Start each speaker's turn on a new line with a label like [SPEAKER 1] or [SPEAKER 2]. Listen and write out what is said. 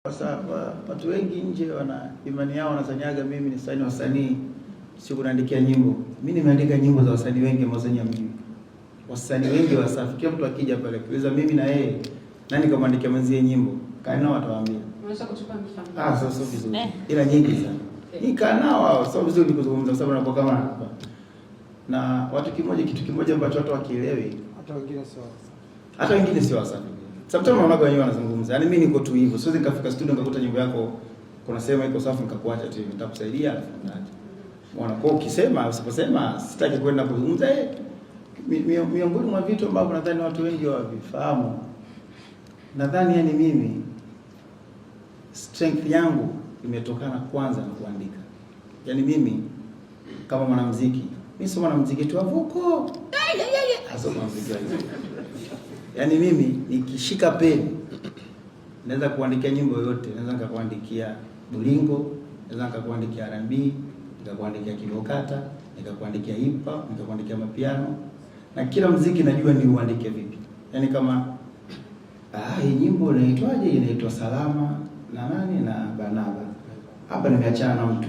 [SPEAKER 1] Sasa watu wengi nje wana imani yao wanazanyaga mimi ni msanii wasanii, sio kunaandikia nyimbo. Mimi nimeandika nyimbo za wasanii wengi ambao zenye mjui. Wasanii wengi Wasafi, kila mtu akija pale kuuliza mimi na yeye nani kamwandikia mwenzie nyimbo, kaa nao watawaambia.
[SPEAKER 2] Unaweza kutupa mfano?
[SPEAKER 1] Ah, sasa sio vizuri. Ila nyingi sana. Ni kaa nao hao, sio vizuri kuzungumza kwa sababu nakuwa kama hapa. Na watu kimoja, kitu kimoja ambacho watu wakielewi,
[SPEAKER 3] hata wengine sio Wasafi.
[SPEAKER 1] Hata wengine sio Wasafi. Sometimes unaona wenyewe wanazungumza. Yaani mimi niko tu hivyo. Siwezi nikafika studio nikakuta nyimbo yako kuna sehemu iko safi nikakuacha tu hivi. Nitakusaidia alafu nitaacha. Unaona, kwa ukisema usiposema sitaki kwenda kuzungumza miongoni mwa vitu ambavyo nadhani watu wengi hawavifahamu. Nadhani yani mimi strength yangu imetokana kwanza na kuandika. Yaani mimi kama mwanamuziki, mimi sio mwanamuziki tu avuko. Sio mwanamuziki wa hivyo. Yaani mimi nikishika peni naweza kuandikia nyimbo yoyote, naweza nikakuandikia bolingo, naweza nikakuandikia R&B, nikakuandikia kibokata, nikakuandikia hip hop, nikakuandikia mapiano. Na kila muziki najua ni uandike vipi. Yaani kama hii nyimbo inaitwaje? Inaitwa Salama na nani na Barnaba. Hapa nimeachana na mtu.